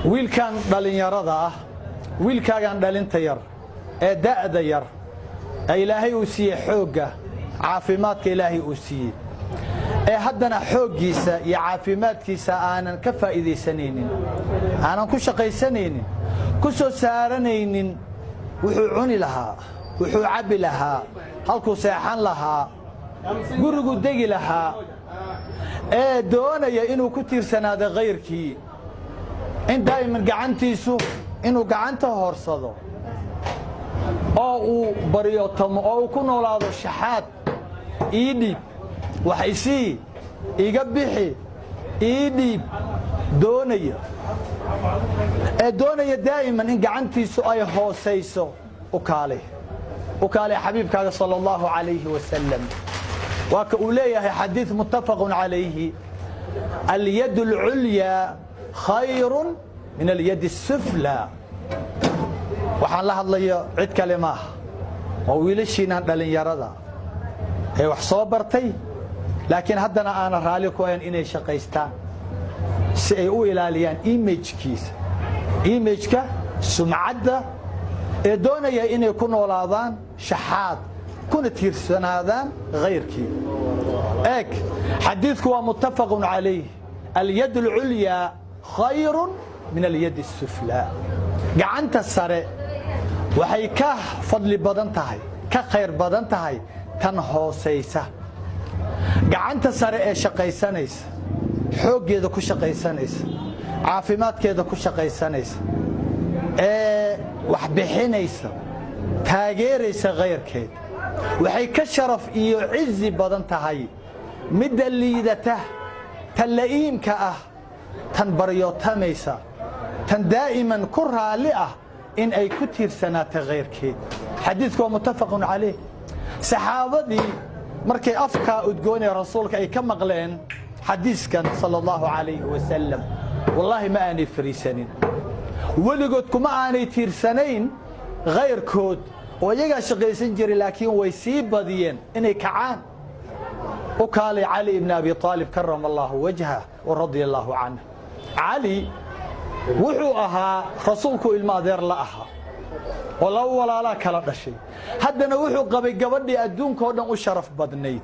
Wiilkan dhallinyarada ah, wiilkaagan dhalinta yar ee da'da yar ee Ilaahay uu siiyey xoogga, caafimaadka Ilaahay uu siiyey, ee haddana xooggiisa iyo caafimaadkiisa aanan ka faa'iidaysanaynin, aanan ku shaqaysanaynin, ku soo saaranaynin wuxuu cuni lahaa, wuxuu cabbi lahaa, halkuu seexan lahaa, gurigu degi lahaa, ee doonaya inuu ku tiirsanaado khayrkii, in daa'iman gacantiisu inuu gacanta horsado oo uu baryotamo oo uu ku noolaado shaxaad, ii dhiib, wax isii, iga bixi, ii dhiib doonaya, ee doonaya daa'iman in gacantiisu ay hoosayso, u kaalay, u kaalay xabiibkaaga sala allahu calayhi wasalam. Waa ka uu leeyahay xadiid muttafaqun calayhi: alyad alculyaa khayrun min alyad asuflaa. Waxaan la hadlayo cid kale maaha, waa wiilashiinaan dhallinyarada ee wax soo bartay, laakiin haddana aanan raalli ku ahayn inay shaqaystaan si ay u ilaaliyaan image-kiisa, image-ka, sumcadda, ee doonaya inay ku noolaadaan shaxaad kuna tiirsanaadaan khayrkii. Eeg, xadiidku waa muttafaqun calayh: alyad alculyaa khayrun min alyad asuflaa. Gacanta sare waxay ka fadli badan tahay, ka khayr badan tahay tan hoosaysa. Gacanta sare ee shaqaysanaysa, xooggeeda ku shaqaysanaysa, caafimaadkeeda ku shaqaysanaysa, ee wax bixinaysa, taageeraysa khayrkeed, waxay ka sharaf iyo cizi badan tahay midda liidata, tan la'iimka ah, tan baryootamaysa, tan daa'iman ku raalli ah in ay ku tiirsanaato khayrkeed. Xadiidku waa muttafaqun calayh. Saxaabadii markay afkaa udgoonaya rasuulka ay ka maqleen xadiiskan sala allahu calayhi wasalam, wallaahi ma aanay fariisanin. Weligood kuma aanay tiirsanayn khayrkood oo iyagaa shaqaysan jiray, laakiin way sii badiyeen inay kacaan. U kaalay Cali ibn Abi Aalib karama allahu wajhah wa radia allahu canh. Cali wuxuu ahaa rasuulku ilmo adeer la ahaa oo laba walaalaa kala dhashay, haddana wuxuu qabay gabadhii adduunka oo dhan u sharaf badnayd.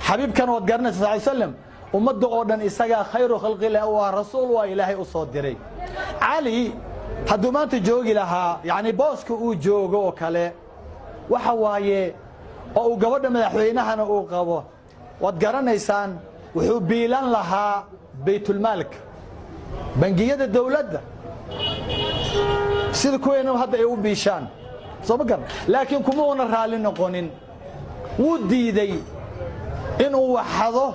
Xabiibkan waad garanaysa sal slam, ummadda oo dhan isagaa khayru khalqilah u ah, rasuul waa Ilaahay u soo diray. Cali hadduu maanta joogi lahaa, yacni booska uu joogo oo kale waxa waaye, oo uu gabadha madaxweynahana uu qabo, waad garanaysaan, wuxuu biilan lahaa baytulmaalka, bangiyada dawladda, sida kuweena hadda ay u biishaan, soo ma garan? Laakiin kuma una raalli noqonin. Wuu diiday inuu waxado,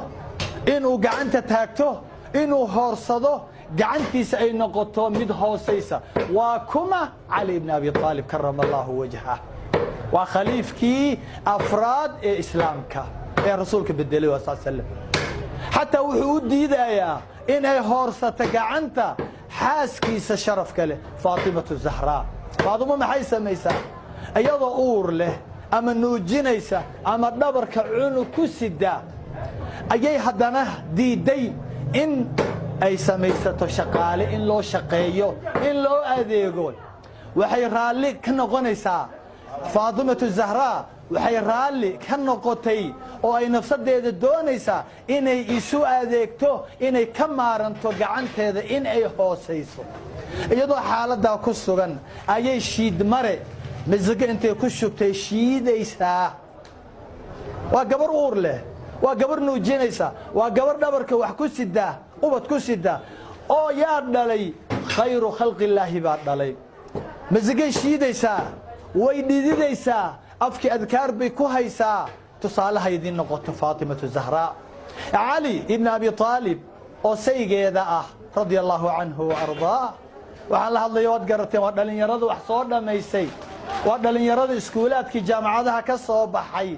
inuu gacanta taagto, inuu hoorsado, gacantiisa ay noqoto mid hoosaysa. Waa kuma? Cali ibn Abi Aalib karama allahu wajhah, waa khaliifkii afraad ee islaamka ee rasuulka bedelay sal slam. Xataa wuxuu u diidayaa inay hoorsato gacanta xaaskiisa sharafka leh, Faatimatu Zahraa. Faadumo maxay samaysaa? Iyadoo uur leh ama nuujinaysa ama dhabarka cunug ku sida ayay haddana diidday in ay samaysato shaqaale, in loo shaqeeyo, in loo adeego. Waxay raalli ka noqonaysaa Faatimatu Zahraa, waxay raalli ka noqotay oo ay nafsadeeda doonaysaa inay isu adeegto, inay ka maaranto gacanteeda in ay hoosayso. Iyadoo xaaladdaa ku sugan ayay shiidmare masigo intay ku shubtay shiidaysaa. Waa gabar uur leh, waa gabar nuujinaysa, waa gabar dhabarka wax ku sidaa, ubad ku sida, oo yaa dhalay? Khayru khalqillaahi baa dhalay. Masigay shiidaysaa, way dhididaysaa, afkii adkaar bay ku haysaa. Tusaalaha idiin noqoto Faatimatu Zahraa. Cali ibn Abi Aalib oo saygeeda ah radia allahu canhu wa ardaa, waxaan la hadlaya waad garateen, waa dhallinyarada wax soo dhammaysay, waa dhallinyarada iskuulaadkii jaamacadaha ka soo baxay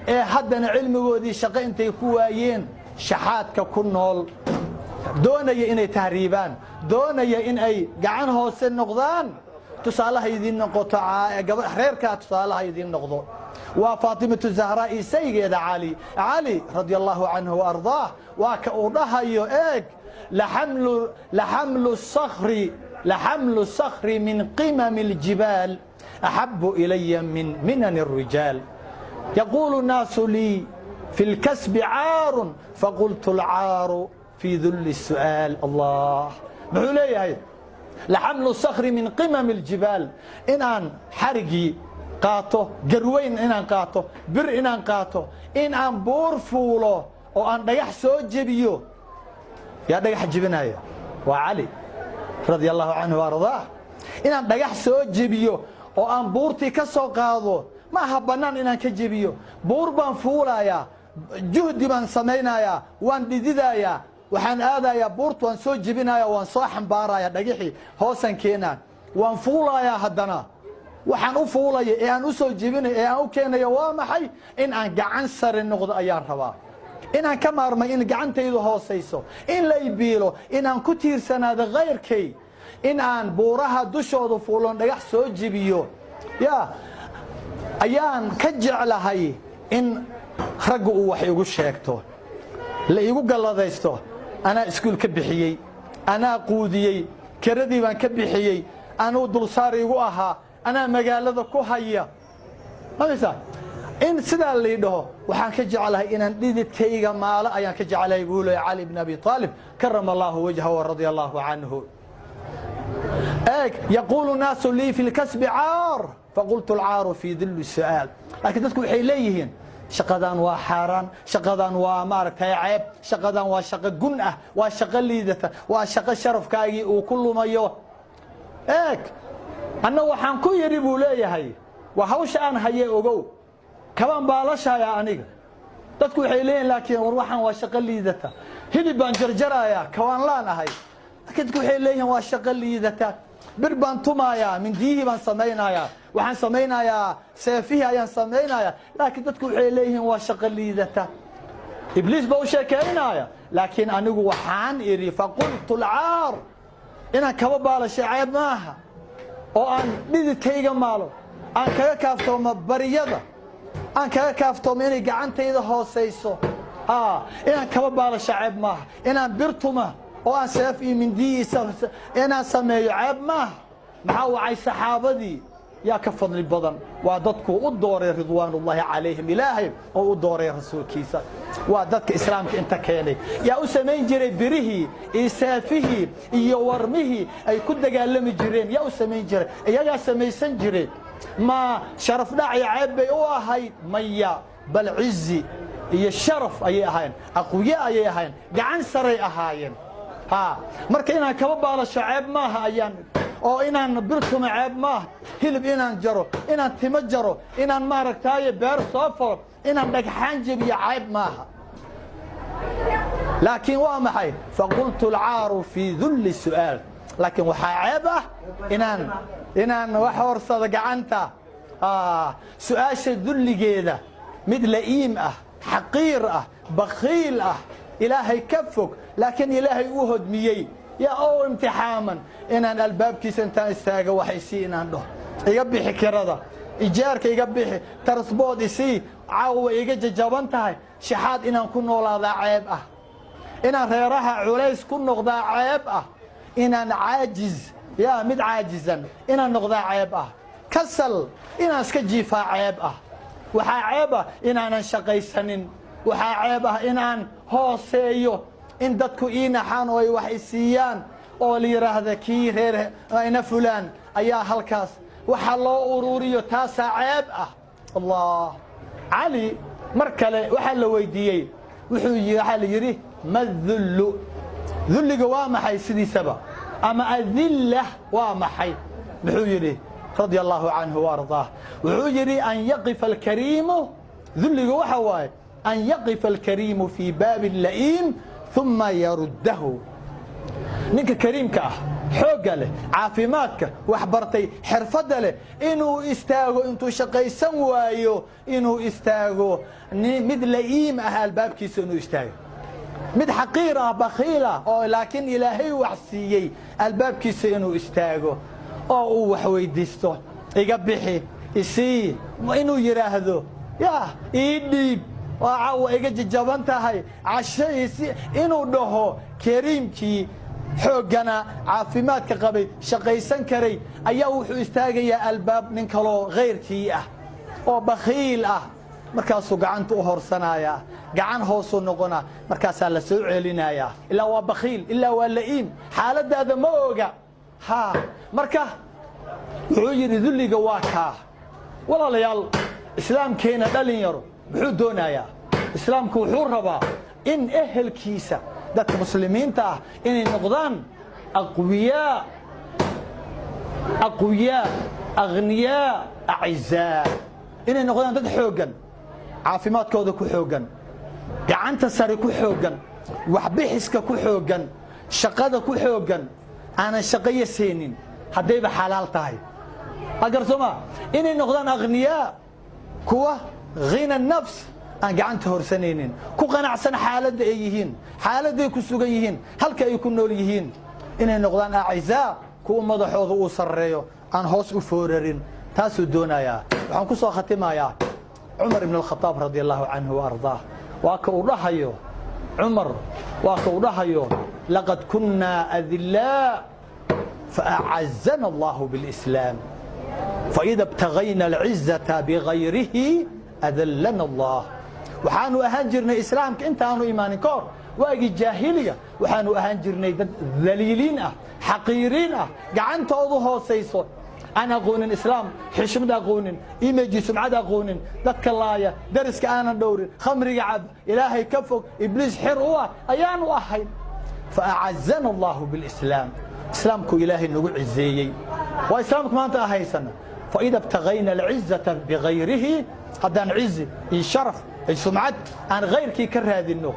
ee haddana cilmigoodii shaqo intay ku waayeen shaxaadka ku nool, doonaya inay tahriibaan, doonaya in ay gacan hoose noqdaan. Tusaalaha idiin noqoto reerkaa, tusaalaha idiin noqdo waa Faatimatu Zahraa iyo saygeeda Cali. Cali radia allahu canhu wa ardaah waa ka uu dhahayo, eeg, laxamlu sakri Laxamlu sakhri min qimami aljibaal axabu ilaya min minan الrijaal. Yaquulu الnaasu lii fi اlkasbi caarun, faqultu alcaaru fii dulli الsu'aal. Allah, muxuu leeyahay? Laxamlu sakhri min qimami aljibaal, inaan xarigii qaato, garweyn inaan qaato, bir inaan qaato, in aan buur fuulo oo aan dhagax soo jebiyo. Yaa dhagax jebinaya? Waa Cali radia allahu canhu ardaah. Inaan dhagax soo jebiyo oo aan buurtii ka soo qaado, ma aha bannaan inaan ka jebiyo, buur baan fuulayaa, juhdi baan samaynayaa, waan dhididayaa, waxaan aadayaa buurta, waan soo jebinaya, waan soo xambaaraya dhagixii, hoosaan keenaa, waan fuulayaa. Haddana waxaan u fuulaya ee aan u soo jebinaya ee aan u keenaya waa maxay? In aan gacan sare noqdo ayaan rabaa, inaan ka maarmay in gacantaydu hoosayso, in la ibiilo, inaan ku tiirsanaado khayrkay. In aan buuraha dushooda fuulon dhagax soo jebiyo yaa ayaan ka jeclahay in raggu uu wax igu sheegto, la igu galladaysto. Anaa iskuul ka bixiyey, anaa quudiyey, keradii baan ka bixiyey, anuu dulsaar igu ahaa, anaa magaalada ku haya mamaysa. In sidaa lii dhaho waxaan ka jeclahay inaan dhididkayga maalo ayaan ka jeclahay, buu leeyay Cali bn Abi Aalib, karama allahu wajhahu radia allahu canhu. Eeg, yaquulu naasu lii fi lkasbi caar, faqultu alcaaru fii dilli su'aal. Laakiin dadku waxay leeyihiin shaqadan waa xaaraan, shaqadan waa maaragtay ceeb, shaqadan waa shaqo gun ah, waa shaqo liidata, waa shaqo sharafkaagii uu ku lumayo. Eeg, anna waxaan ku yidhi, buu leeyahay, waa hawsha aan haye, ogow, kabaan baalashayaa aniga. Dadku waxay leeyihin laakiin war waxaan waa shaqo liidata. Hilib baan jarjarayaa, kawaan laan ahay, laakiin dadku waxay leeyihin waa shaqo liidata. Bir baan tumayaa, mindiyihii baan samaynayaa, waxaan samaynayaa seefihii ayaan samaynayaa, laakiin dadku waxay leeyihiin waa shaqo liidata. Ibliis baa u sheekaynaya. Laakiin anigu waxaan idhi, faqultu alcaar, inaan kaba baalashay ceeb maaha, oo aan dhididkayga maalo, aan kaga kaaftoomo baryada, aan kaga kaaftoomo inay gacantayda hoosayso. Inaan kaba baalasho ceeb maaha, inaan birtuma oo aan seef iyo mindiyi inaan sameeyo ceeb maaha. Maxaa wacay? Saxaabadii yaa ka fadli badan? Waa dadkuu u dooray ridwaanullaahi calayhim Ilaahay oo u dooray rasuulkiisa. Waa dadka islaamka inta keenay. Yaa u samayn jiray birihii iyo seefihii iyo warmihii ay ku dagaalami jireen? Yaa u samayn jiray? Iyagaa samaysan jiray. Ma sharaf dhac iyo ceeb bay u ahayd? Maya, bal cizi iyo sharaf ayay ahaayeen, aqwiye ayay ahaayeen, gacan saray ahaayeen. Ha, marka inaan kaba baalasho ceeb maaha ayaan, oo inaan birtuma ceeb maaha, hilib inaan jaro, inaan timo jaro, inaan maaragtaaye beer soo falo, inaan dhagxaan jebiyo ceeb maaha. Laakiin waa maxay? Faqultu alcaaru fii dulli su'aal. Laakiin waxaa ceeb ah inaan wax horsado gacanta, su-aasha dulligeeda. Mid la'iim ah, xaqiir ah, bakhiil ah, Ilaahay ka fog, laakiin Ilaahay u hodmiyey yaa oo imtixaaman, inaan albaabkiisa intaan istaaga wax isii inaan dhaho, iga bixi kirada, ijaarka iga bixi, tarasbood isii, caawa iga jajaban tahay. Shaxaad inaan ku noolaadaa ceeb ah, inaan reeraha culays ku noqdaa ceeb ah, inaan caajiz yaa mid caajizan inaan noqdaa ceeb ah, kasal inaan iska jiifaa ceeb ah. Waxaa ceeb ah inaanan shaqaysanin, waxaa ceeb ah inaan hooseeyo, in dadku ii naxaan oo ay wax isiiyaan oo la yidhaahda kii reer ina fulaan ayaa halkaas waxa loo ururiyo, taasaa ceeb ah. Allah, Cali mar kale waxaa la weydiiyey, wuxuu waxaa la yidhi: ma dullu? Dulliga waa maxay sidiisaba, ama adilla waa maxay? Muxuu yidhi radia allahu canhu waardaah? Wuxuu yidhi: an yaqifa alkariimu, dulliga waxa waaye an yaqifa alkariimu fii baabi la'iim uma yaruddahu. Ninka kariimka ah, xoogga leh, caafimaadka, waxbartay, xirfadda leh, inuu istaago intuu shaqaysan waayo, inuu istaago mid la'iim ah albaabkiisa, inuu istaago mid xaqiir ah, bakhiil ah, oo laakiin Ilaahay wax siiyey albaabkiisa inuu istaago oo uu wax weydiisto, iga bixi, isii inuu yidhaahdo, yaa ii dhiib, waa caawa iga jajaban tahay, casho isi inuu dhaho, kariimkii xooggana caafimaadka qabay shaqaysan karay ayaa wuxuu istaagayaa albaab nin kaloo khayrkii ah oo bakhiil ah markaasuu gacanta u horsanayaa gacan hoosuu noqonaa markaasaa la soo celinayaa ilaa waa bakhiil ilaa waa la'iim xaaladaada ma oga haa marka wuxuu yidhi dulliga waa kaa walaalayaal islaamkeena dhalinyaro muxuu doonayaa islaamku wuxuu rabaa in ehelkiisa dadka muslimiinta ah inay noqdaan aqwiyaa aqwiyaa aghniyaa acizaa inay noqdaan dad xooggan caafimaadkooda ku xooggan gacanta sare ku xooggan waxbixiska ku xooggan shaqada ku xooggan aanan shaqo yasaynin haddayba xalaal tahay agarsoma inay noqdaan aghniyaa kuwa ghina nafs aan gacanta horsanaynin ku qanacsan xaaladda ay yihiin xaaladday ku sugan yihiin halka ay ku nool yihiin inay noqdaan acizaa kuwa madaxooda uu sarreeyo aan hoos u foorarin taasuu doonayaa waxaan ku soo khatimayaa cumar ibn alkhataab radia allahu canhu wa ardaah waa ka uu dhahayo cumar waa ka uu dhahayo laqad kunnaa adillaa faacazana allahu bilislaam faida ibtagayna alcizata bigayrihi adallana allah waxaanu ahaan jirnay islaamka intaanu imaanin ka hor waagii jaahiliga waxaanu ahaan jirnay dad daliiliin ah xaqiiriin ah gacantoodu hoosayso aan aqoonin islaam xishmad aqoonin imeji sumcad aqoonin dadka laaya dariska aanan dhowrin khamriga cab ilaahay ka fog ibliis xir u ah ayaanu ahayn faacazana allahu bilislaam islaamku ilaahay nagu cizeeyey waa islaamka maanta ahaysana faida ibtagayna alcizata bigayrihi haddaan cizi iyo sharaf iyo sumcad aan hayrkii ka raadinno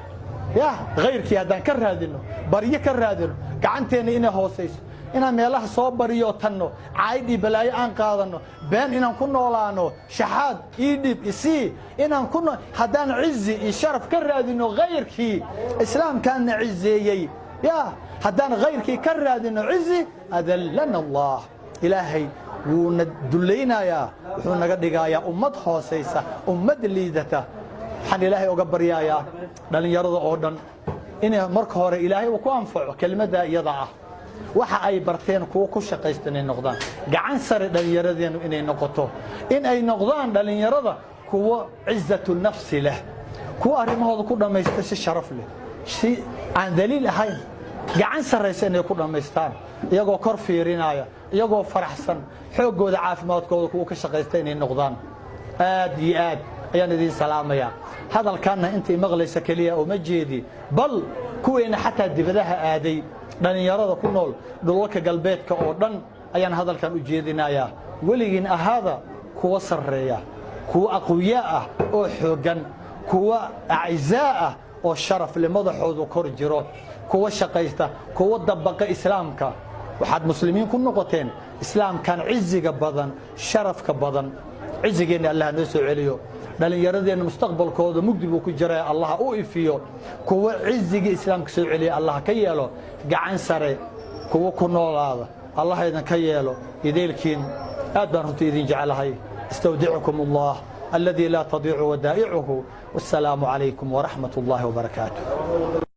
ya hayrkii haddaan ka raadinno baryo ka raadinno gacanteenna inay hoosayso inaan meelaha soo bariyo tanno caydhii balaayo aan qaadanno been inaan ku noolaano shaxaad ii dhib isii inaan ku haddaan cizi iyo sharaf ka raadinno hayrkii islaamkaanna cizeeyey ya haddaan hayrkii ka raadinno cizi adallana allah ilaahay wuuna dullaynayaa wuxuu naga dhigayaa ummad hoosaysa ummad liidata waxaan ilaahay uga baryayaa dhallinyarada oo dhan inay marka hore ilaahay uu ku anfaco kelmaddaa iyada ah waxa ay barteen kuwo ku shaqaysta inay noqdaan gacan sare dhallinyaradeennu inay noqoto in ay noqdaan dhallinyarada kuwo cizatu nafsi leh kuwo arrimahooda ku dhammaysta si sharaf leh si aan daliil ahayn gacan sarraysa inay ku dhammaystaan iyagoo kor fiirinaya iyagoo faraxsan xooggooda caafimaadkooda kuwo ka shaqaysta inay noqdaan aad iyo aad ayaan idiin salaamayaa hadalkanna intay maqlaysa keliya uma jeedi bal kuweenna xataa dibadaha aaday dhallinyarada ku nool dhulalka galbeedka oo dhan ayaan hadalkan u jeedinayaa weligiin ahaada kuwa sarreeya kuwa aqwiyaa ah oo xooggan kuwa acizaa ah oo sharaf le madaxoodu kor jiro kuwa shaqaysta kuwa dabaqa islaamka waxaad muslimiin ku noqoteen islaamkan ciziga badan sharafka badan cizigeenna allah noo soo celiyo dhallinyaradeenna mustaqbalkooda mugdi buu ku jiraa allah u ifiyo kuwa cizigii islaamka soo celiya allah ka yeelo gacan sare kuwa ku noolaada allah idinka yeelo ideelkiin aad baan runtii idin jeclahay istawdicukum allah alladii laa tadiicu wadaa'icuhu wassalaamu calaykum waraxmat ullahi wabarakaatuh.